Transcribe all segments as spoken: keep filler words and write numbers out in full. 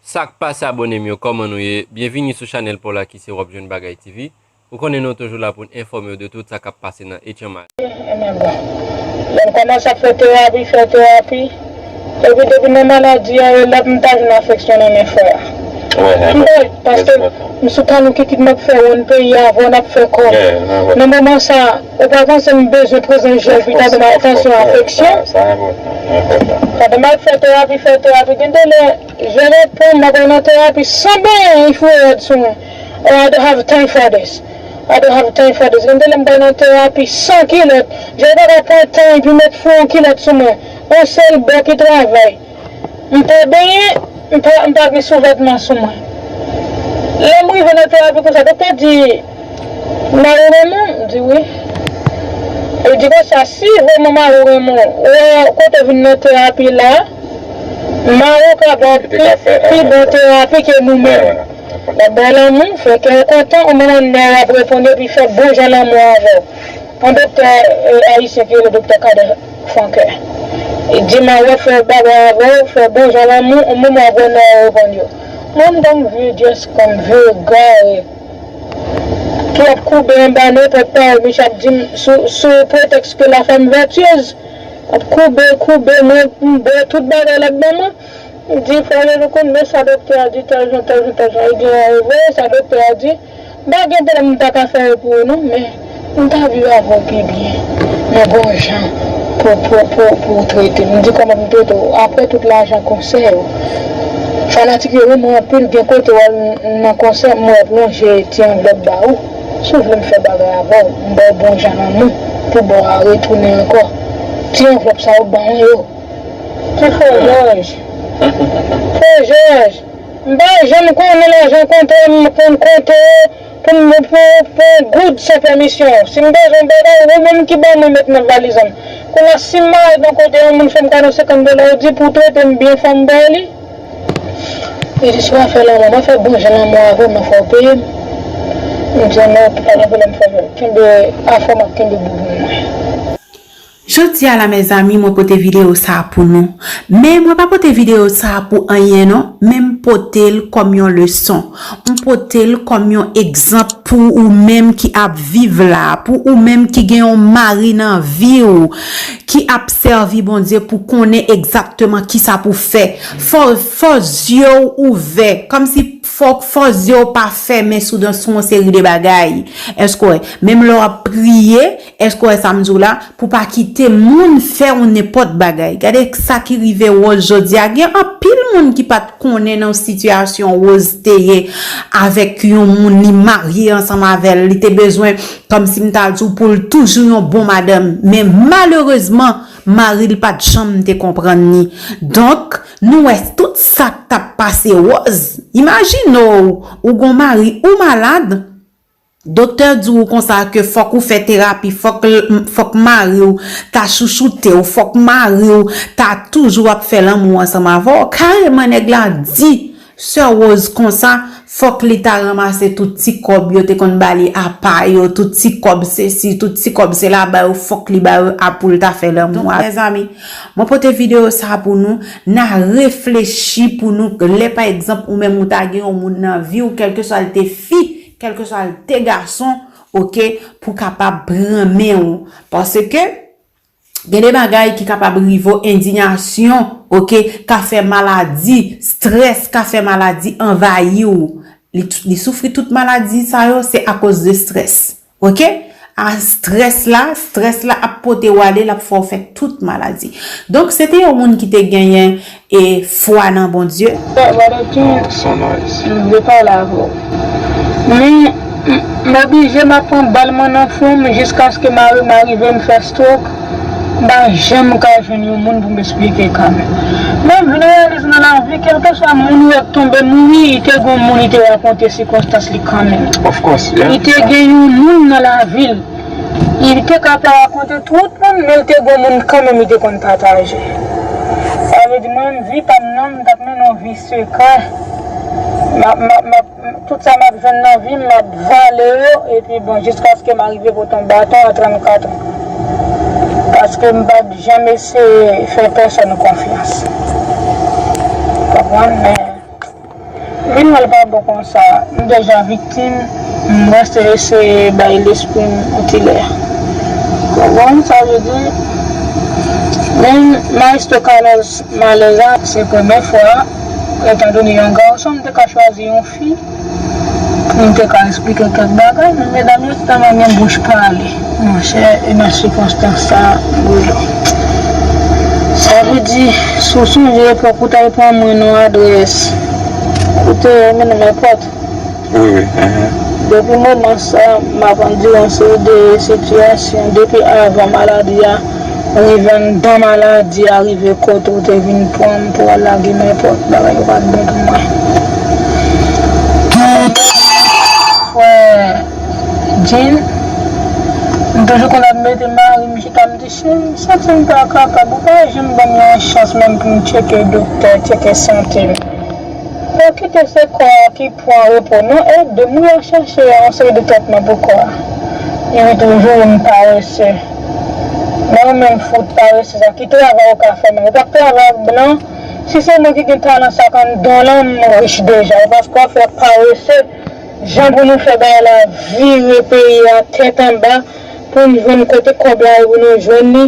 Sa k pase abòne m yo, kòman nou ye? Byenvini sou chanèl pa w la ki se W A P Jwenn Bagay T V. Ou konnen nou toujou la pou n enfòme w de tout sa k ap pase nan H M I. Lè m kòmanse ap fè terapi, fè terapi, epi depi nan maladi a, e la m ta jwenn afeksyon nan men frè a. M bay, paske m sou talon kikit m ap fè wonn peyi a, avè w n ap fè kòb. Nan moman sa, ou pa panse m bezwen prezans jèl pou ta ban m atansyon, afeksyon? Pandan m ap fè terapi, fè terapi, gen de lè, je reponn, m ap nan terapi san benyen, li foure rad sou mwen. Oh, I don't have time for this. I don't have time for this. Gen de lè m pral nan terapi san kilòt. Je pa ka pran tan epi met fou yon kilòt sou mwen. Yon sèl bò ki travay. M pa benyen, m pa, m pa gen souvètman sou mwen. Lè m rive nan terapi konsa, doktè di, "Mari w renmen w?" M di, "Wi." Li di konsa, "Si vrèman mari w renmen w, ou wè kote w vin nan terapi la, mari w ka ba w pi, pi bon terapi ke nou menm." L ap ba w lanmou, fè kè w kontan, yon moman nèg ap reponn epi fè bon jan lanmou avè w. Yon doktè, eh, ayisyen ki rele doktè Kader Franquer. Li di mari w ap fè bagay avè w, fè bon jan lanmou, yon moman w ap wè nèg yo reponn yo. Mwen m tankou vye dyès kòm vye gare ki ap koube anba nenpòt pawòl misye ap di m sou, sou pretèks ke la femme vertueuse. Ap koube, koube, mwen m bwè tout bagay l ap ban mwen. M di, "Frè Jezi, ou konn men sa doktè a di, tèl jan, tèl jan, tèl jan." Li di, "An, e vre, sa doktè a di, m pa gen pwoblèm, m pa ka fè yo pou ou non, men m ta vle avè w pi byen, nan bon jan, pou, pou, pou, pou w trete m." M di, "Kòman pou m trete w?" Apre tout lajan konsè yo, fanatik yo renmen w anpil, gen kote w al nan konsè, m wè yo ap lonje ti anvlòp ba ou. Si w vle m fè bagay avè w, m ba w bon jan lanmou, pou ba w retounen ankò. Ti anvlòp sa yo ban w yo. Ki fo Jòj? Fo Jòj! M pa janm konnen lajan konte, m konn konte pou m pou, pou yon goud san pèmisyon w. Si m bezwen yon bagay, ou menm ki ban mwen met nan valiz an m. Kounye a, si m mare bò kote yon moun fè m kado senkant dola, ou di pou w trete m byen, fò m bay li? Li di, "Si w ap fè lanmou, mwen fè bon jan lanmou avè w, men fò w peye m." M di, "Non, pa gen pwoblèm, frè, kenbe afè w, m ap kenbe boubou mwen." Jodi a la, mezanmi, mwen pote videyo sa a pou nou. Men mwen pa pote videyo sa a pou anyen non, men m pote l kòm yon leson. M pote l kòm yon egzanp pou ou menm ki ap viv la, pou ou menm ki gen yon mari nan vi w, ki ap sèvi Bondye pou konnen egzakteman kisa pou fè. Fò, fò zye w ouvè, kòmsi fò, fò zye w pa fèmen sou, sou yon seri de bagay. Èske w wè? Menm lè w ap priye, èske w wè sa m di w la? Pou pa kite moun fè w nenpòt bagay. Gade sa ki rive Rose jodi a. Gen anpil moun ki pa t konnen nan sitiyasyon Rose te ye avèk yon moun li marye ansanm avè l. Li te bezwen, kòmsi m ta di w, pou l toujou yon bon madanm. Men malerezman, mari l pa t janm te konprann li. Donk, nou wè tout sa k t ap pase Rose. Imajine w, ou gon mari, ou malad, doktè di w konsa ke fòk ou fè terapi, fòk, fòk mari w ta chouchoute w, fòk mari w ta toujou ap fè lanmou ansanm avè w. Kareman nèg la di sè Rose konsa, fòk li ta ranmase tout ti kòb yo te konn ba li apa yo, tout ti kòb sesi, tout ti kòb sela ba yo, fòk li ba yo a pou l ta fè lanmou a. Donk, mezanmi, mwen pote videyo sa pou nou, n a reflechi pou nou, lè pa egzanp ou menm ou ta gen yon moun nan vi w, kèlkeswa l te fi, kèlkeswa l te gason, oke, pou kapab pran men w. Paske gen de bagay ki kapab rive w, endiyasyon, oke, ka fè maladi, strès ka fè maladi anvayi w. Li, li soufri tout maladi sa yo, se akoz de strès. Oke? A strès la, strès la ap pote w ale, l ap fè w fè tout maladi. Donk, se te yon moun ki te genyen e fwa nan Bondye. Brother King, m vle pale avè w. Men, m oblije m ap pran bal mwen nan fwon m jiskaske mari m arive m fè stroke. M pa janm ka jwenn yon moun pou m esplike ka m. Men m vin reyalize nan lavi, kèlkeswa moun ou wè k tonbe mouri, li te gon moun li te rakonte sikonstans li kanmenm. Li te gen yon moun nan lavi l. Li te ka pa rakonte tout moun, men li te gon moun kanmenm li te konn pataje. Sa vle di mwen menm, vi pa m nan, m t ap mennen yon vi sekrè. M ap, m ap, m ap, tout sa m ap jwenn nan vi m, m ap vale yo, epi bon, jiskaske m arive pote yon baton a trannkat an. Paske m pa t janm eseye fè pèsòn konfyans. Konprann? Men, Al pa bon konsa, m deja viktim, m rete eseye bay lespri m yon ti lè. Konprann sa vle di? Men Maestro Carlos Malèza, se premye fwa, etandone yon gason, m te ka chwazi yon fi pou m te ka eksplike kèk bagay, men medam yo tèlman gen bouch pale. Monchè, e nan sikonstans sa, Boujon. Sa vle di, si w sonje epòk ou t al pran mwen nan adrès, ou te mennen m epòt. Wi, wi. Depi moman sa, m ap andiran seri de sitiyasyon. Depi avan maladi a, rive anndan maladi a, rive kote ou te vin pran m pou al lage m epòt, bagay yo pa t bon pou mwen. Frè Jean, m toujou konn ap mete mari m chita, m di, "Cheri, m santi m pa kapab, ou pa janm ban m yon chans menm pou m tcheke doktè, tcheke sante m." Ou kite se kò a ki pran repo, non, ede m. Ou al chèche yon seri de tretman pou kò a. Epi toujou, m parese. Men ou menm fout parese sa. Ki travay ou ka fè menm? Ou p ap travay ak blan? Si se mwen ki gen talan sa k anndan w lan, m rich deja. Ou paske w ap fè parese. Jan pou nou fè bagay la vire peyi a tèt anba, pou n jwenn kote kòb la ye pou nou jwenn li,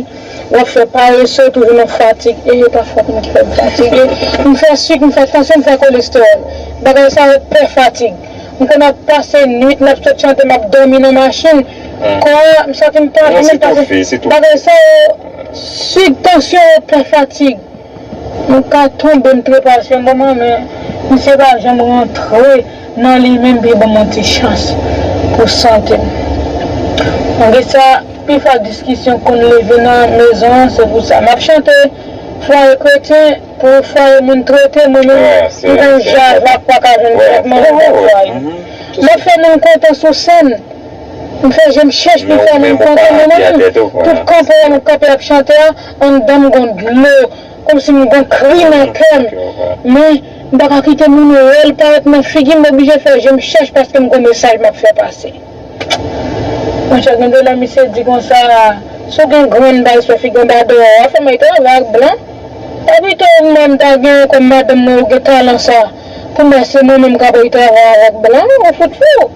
w ap fè parese, toujou nan fatig. E e pa fòt mwen ki fè m fatige. M fè sik, m fè tansyon, m fè kolestewòl. Bagay sa yo pè fatig. M konn ap pase nwit, m ap sot chante, m ap dòmi nan machin. Kò a, m santi m pa byen, m pase. Bagay sa yo, sik, tansyon yo pè fatig. M ka tonbe, m trepe al sou yon moman, men misye pa janm rantre nan li menm pou ban m yon ti chans pou sante m. Malgre sa, pifwa diskisyon konn leve nan mezon an, se pou sa. M ap chante fwaye kretyen pou fwaye moun trete, mwen menm, m konn jazz la, pa ka jwenn tretman nan fwaye. M ap fè moun kontan sou sèn. M fè je m chèch pou fè moun kontan, mwen menm, tout kanpe m kanpe ap chante a, anndan m gon dlo. Kòmsi m gon kri nan kè m. Men, m pa ka kite moun wè l parèt nan figi m, m oblije fè je m chèch paske m gon mesaj m ap fè pase. Monchè, gen de lè misye di konsa, si w gen grenn bay sou figi w anba dèyè a, fè m al travay ak blan. Epi tou, mwen m ta gen kòm madanm mwen, ou gen talan sa. Pou mwen, se mwen menm k ap al travay avèk blan, ou fout fou.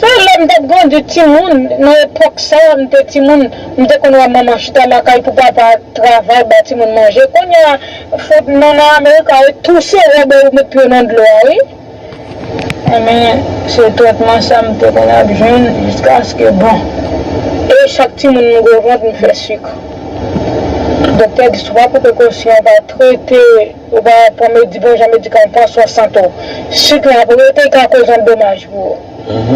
Se lè m t ap grandi timoun, nan epòk sa, m te timoun, m te konn wè manman chita lakay pou papa travay, ba timoun manje. Kounye a, fout nou nan Amerik la, e touse wè bò ou met pye w nan dlo a, wi. Enben, se tretman sa m te konn ap jwenn jiskaske, bon, e chak timoun m gwo vant, m fè sik. Doktè di, si w pa pran prekosyon, w pa trete, ou pa pran medi-, bon jan medikaman, pran swen sante w. Sik la ap rete, li ka koz yon domaj pou ou.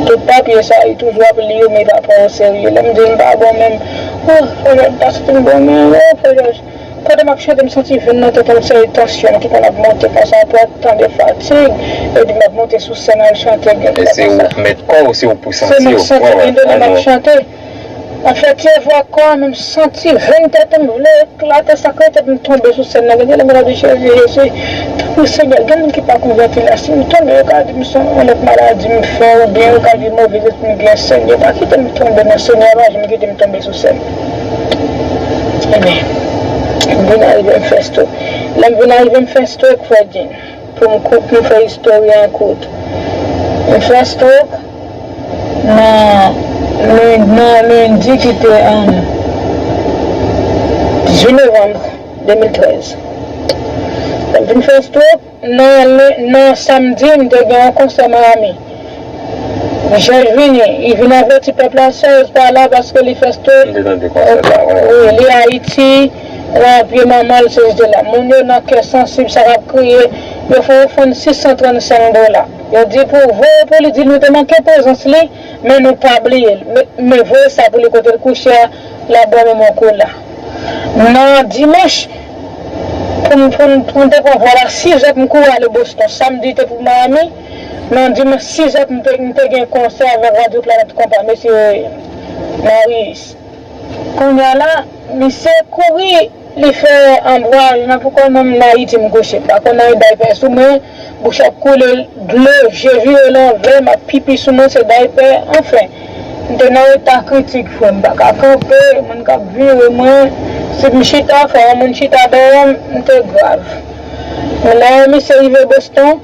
Tout papye sa, li toujou ap li yo, men li pa pran o serye. Lè m di l m pa bon menm, o, frè Jòj, m ta santi m bon, men, o, frè Jòj. Pandan m ap chante, m santi venn nan tèt mwen, se tansyon ki konn ap monte konsa, pou ap tande fatig, epi m ap monte sou sèn al chante, gen de lè konsa. E se ou k mèt kò w, se ou pou santi w. Se mwen k santi, gen de lè m ap chante. M ap fè ti efò ak kò a, men m santi venn tèt mwen vle eklate, sa k rete pou m tonbe sou sèn nan. Gen de lè m ap di, Jezi, Jezi, tanpri Senyè, gen moun ki pa konvèti la, si m tonbe, yo ka di m se yon lòt maladi m fè, oubyen yo ka di move lespri m gen, Senyè, pa kite m tonbe, non, Senyè, pa janm kite m tonbe sou sèn. Ebyen, m vin arive m fè stroke. Lè m vin arive m fè stroke, frè Jean. Pou m kou-, pou m fè istòri an kout. M fè stroke nan, nan, nan lendi ki te, um, dizuit novanm de mil trèz. Lè m fin fè stroke, nan, nan samdi, m te gen yon konsè Miami. Jòj vini, li vin avèti pèp la, Serge pa la paske li fè stroke. M te tande konsè sa, wi. Wi, li Ayiti, nan pye manman l, Serge te la. Moun yo nan kè sansib, sa k ap kriye, yo fè ofrann sis san trannsenk dola. Yo di pou voye pou li, di nou te manke prezans li, men nou pa bliye l. Men, men voye sa pou li kote l kouche a, l ap bwè menm yon kola. Nan dimanch, pou m, pou m, pou m te pran vòl a sizè pou m kouri ale Boston. Samdi te pou Miami, nan dimanch sizè pou m te, m te gen konsè avèk Radyo Planèt Konpa, mesye Marius. Kounye a la, misye kouri, li fè anbwaj nan pou kò l, menm nan Ayiti m kouche. M pa konn anyen daypè sou mwen, bouch ap koule dlo, je vire lanvè, m ap pipi sou mwen, se daypè, anfen. M te nan eta kritik, frè, m pa ka kanpe, moun k ap vire mwen, si m chita, fò yon moun chita dèyè m, m te grav. Men lè misye rive Boston,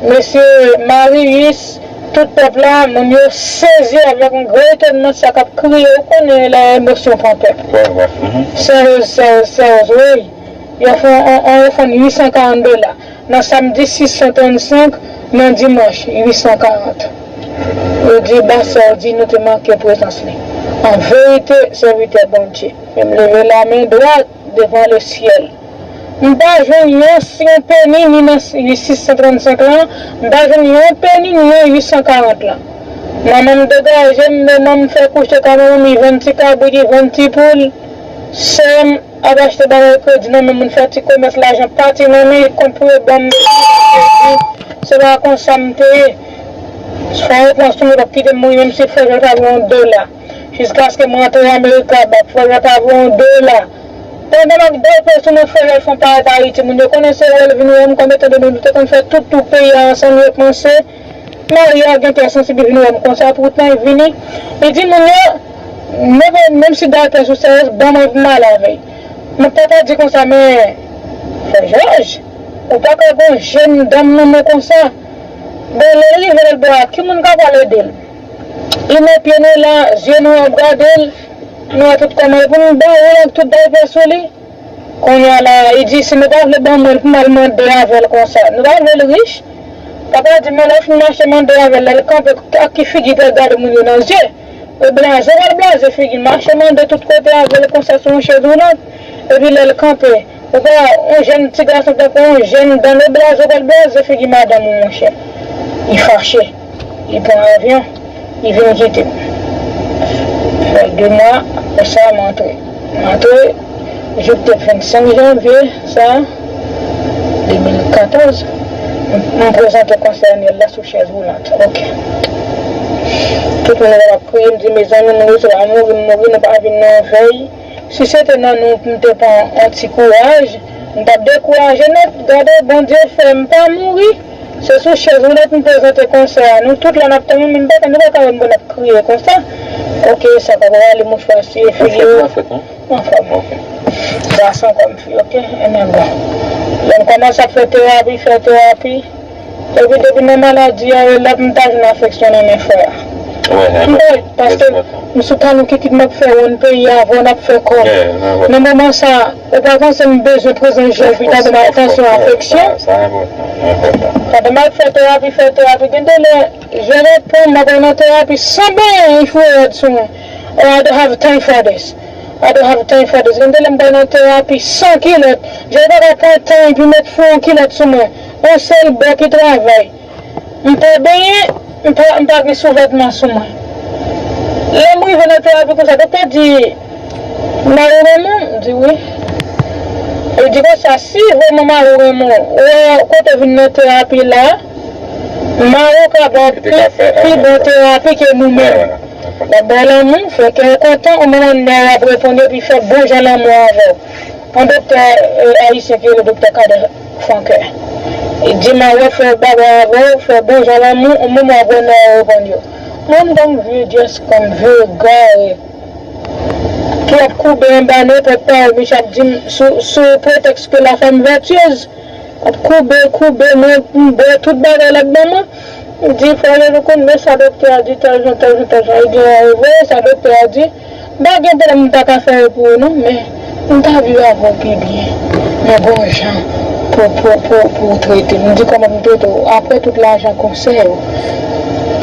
Mesye Marius, tout pèp la, moun yo sezi avèk yon gwo etònman sa k ap kriye, ou konnen lè emosyon pran pèp. Sèz, sèz, sèz, wi. Yo fè yon, yon, yon ofrann uit san karant dola. Nan samdi, sis san trannsenk, nan dimanch, uit san karant. Yo di, Bastè, yo di nou te manke prezans li. An verite, sèvitè Bondye. E m leve lamen dwat devan lesyèl. M pa jwenn yon, yon peni ni nan sis san trannsenk lan, m pa jwenn yon peni ni nan uit san karant lan. Manman m degaje m, manman m fè kouche kay manman m, li vann ti kabrit, li vann ti poul. Sè m ap achte bagay kredi nan men moun, fè ti komès, lajan pati nan men, li kont pou yo ban m. Se pa konsa m te ye. Fò yo pran sou mwen, yo p ap kite m mouri, menm si frè Jòj pa voye yon dola. Jiskaske mwen antre Amerik laba, frè Jòj pa voye yon dola. Pandan m ap dèyè sou mwen, frè Jòj fè yon parèt Ayiti, moun yo konnen se wè l vin wè m, konbyen tan de nou te konn fè tout tou peyi a ansanm, yo panse Maria gen kè sansib, li vin wè m konsa, poutan li vini. Li di moun yo, menm, menm si dayè sou sèyèz, ban mwen pou m ale avè l. Mwen papa di konsa, men, frè Jòj, ou pa ka gon jèn dam nan men konsa. Bon, lè l rive lòt bò a, ki moun ka pral ede l? Li met pye nou la, zye nou ap gade l, nou wè tout kòman, epi nou ba ou ak tout dayè sou li. Kounye a la, li di, si nou pa vle ban mwen l pou m al mande avè l konsa, nou pa vle l rich? Papa di, men lè w fin mache mande avè l, lè l kanpe, ak ki figi pou l gade moun yo nan zye? E blaze, w al blaze figi l, mache mande tout kote avè l konsa sou yon chèz woulant. Epi lè l kanpe, ou pa wè, yon jèn ti gason tankou yon jèn dan e blaze, w al blaze figi madanm ou, monchè. Li fache. Li pran avyon, li vin kite m. Fè de mwa, apre sa, m antre. M antre, jou k te vennsenk janvye, sa, de mil katòz, m, m prezante konsè anyèl la sou chèz woulant. Ok. Tout moun ap kriye, m di, mezanmi, moun yo se pa mouri, m mouri, nou pa vin nan yon vèy. Si se te nan nou pou m te pran yon ti kouraj, m t ap dekouraje nèt. Gade, Bondye fè m pa mouri. Se sou chèz woulant m prezante konsè a. Nou tout la n ap tann, men m pa, nou pa ka wè m bon ap kriye konsa. Ok, sa pa pral ale mouchwa siye figi yo. Anfòm. Gason kòm fi, ok? Ebyen bon. Lè m kòmanse ap fè terapi, fè terapi. Epi depi nan maladi a, e la pou m ta jwenn afeksyon nan men frè a. M bay, paske m sou talon kikit m ap fè wonn peyi a, avè w n ap fè kòb. Nan moman sa, ou pa panse m bezwen prezans Jèl pou ta ban m atansyon, afeksyon? Pandan m ap fè terapi, fè terapi, gen de lè, Jèl ap pran m, m ap al nan terapi san benyen, li foure rad sou mwen. Oh, I don't have time for this. I don't have time for this. Gen de lè m pral nan terapi san kilòt. Jèl pa ka pran tan epi met fon kilòt sou mwen. Yon sèl bò ki travay. M pa benyen, m pa, m pa gen souvètman sou mwen. Lè m rive nan terapi konsa, doktè di, "Mari w renmen w?" M di, "Wi." Li di konsa, "Si vrèman mari w renmen w, ou wè kote w vin nan terapi la, mari w ka ba w pi, pi bon terapi ke nou menm." L ap ba w lanmou, fè kè w kontan, yon manman nè ap reponn epi fè bon jan lanmou avè w. Yon doktè, e, ayisyen ki rele doktè Kadè Frankè. Li di, "Mari w fè bagay avè w, fè bon jan lanmou, yon manman ap wè nè w reponn yo." Mwen, m tankou vye dyès kòm vye gare ki ap koube anba nenpòt pawòl misye ap di m sou, sou pretèks ke la femme vertueuse. Ap koube, koube, mwen, m bwè tout bagay l ap ban mwen. M di, "Frè Jezi, ou konn men sa doktè a di, tèl jan, tèl jan, tèl jan." Li di, "A, e vre, sa doktè a di." M pa gen pwoblèm, m pa ka fè yo pou ou non, men m ta vle avè w pi byen. Mwen gen yon jan pou, pou, pou, pou w trete m. M di, "Kòman pou m trete w?" Apre tout lajan konsè yo.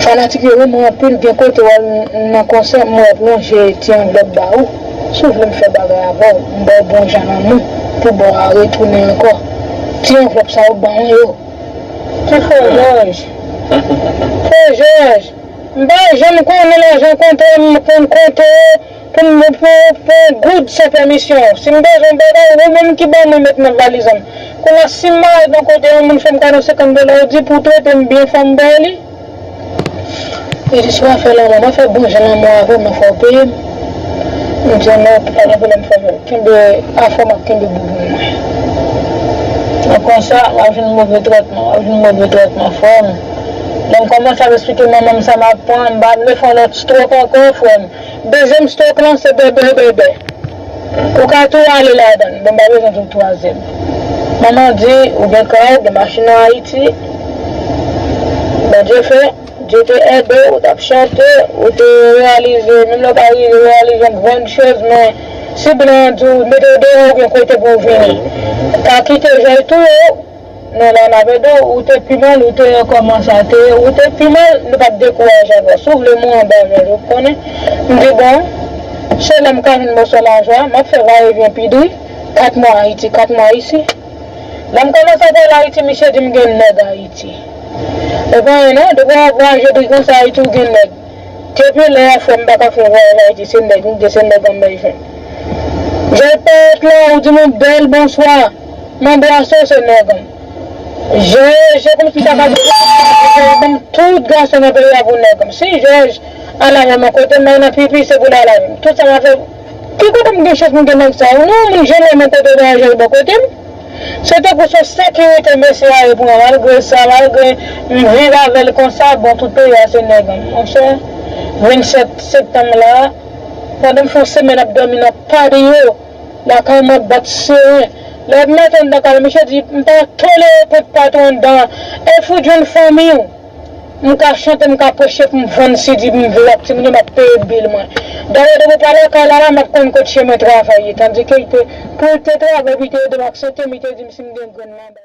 Fanatik yo renmen w anpil, gen kote w al nan konsè, m wè w ap lonje ti anvlòp ba ou. Si w vle m fè bagay avè w, m ba w bon jan lanmou pou ba w a retounen ankò. Ti anvlòp sa yo ban mwen yo. Ki fò Jòj? Fò Jòj. M pa janm konnen lajan kontre m, m konn konte pou m pou, pou yon goud san pèmisyon w. Si m bezwen yon bagay, ou menm ki ban mwen met nan valiz an m. Kounye a, si m mare nan kote yon moun fè m kado senkant dola, ou di pou w trete m byen, fò m bay li. Li di, "Si w ap fè lanmou, m ap fè bon jan lanmou avè w, men fò w peye m." M di, "Non, pa gen pwoblèm, fò w kenbe afè w, m ap kenbe boubou mwen." Donk konsa, w ap jwenn move tretman, w ap jwenn move tretman, frè m. Lè m kòmanse ap eksplike manman m sa m ap pran, m pa vle fè yon lòt stroke ankò, frè m. Dezyèm stroke lan, se bèbè, bèbè. Ou ka tou ale ladan l. Bon, m pa bezwen di w twazyèm. Manman di, ou gen kay, ou gen machin an Ayiti. Bondye fè, Dye te ede w, w t ap chante, ou te reyalize, menm lè w pa rive reyalize yon grann choz, men si blan an di w mete w deyò, ou gen kote pou w vini. Pa kite jay touye w. Non, la n ap ede w, ou te pi mal, ou te kòmanse a te, ou te pi mal, nou p ap dekouraje avè w. Si w vle mwen anba jay, ou konnen. M di, bon, se lè m ka jwenn moso lajan, m ap fè vayevyen pi dri, kat mwa Ayiti, kat mwa isi. Lè m kòmanse ap al Ayiti, misye di m gen nèg Ayiti. E pa anyen non, depi w ap vwayaje dri konsa Ayiti, ou gen nèg. Depi lè a, frè m, m pa ka fè vwayaj Ayiti, se nèg m gen, se nèg an m bezwen. Jay parèt la, ou di m yon bèl bonswa, m anbrase w, se nèg an m. Jòj, se kòmsi m ta ka di, Jòj ban m tout gason nan peyi a pou nèg an m. Si Jòj al avè m yon kote, m al nan pipi, se pou l al avè m. Tout sa m ap fè, ki kote m gen chans pou m gen nèg sa yo? Non, moun jwenn lè m yon kote, m al jwenn bò kote m. Se tankou se yon sekirite mesye a ye pou mwen, malgre sa, malgre m viv avè l konsa, bon, tout peyi a se nèg an m. Monchè, vennsèt septanm la, pandan m fè yon semèn ap dòmi nan patio, lakay mwen ap bat seren. Lè m antre anndan kay la, misye di, m pa tolere pwent patwon anndan an. E fout jwenn fanmi w. M ka chante, m ka preche pou m vann si di pou m viv ak timoun yo, m ap peye bil mwen. Dayè, depi w pa lakay la, la, m ap konn kot chemen travay ye. Tandike li te, pou l te travay, pou li te ede m ak sante m, li te di m si m gen grenn manba.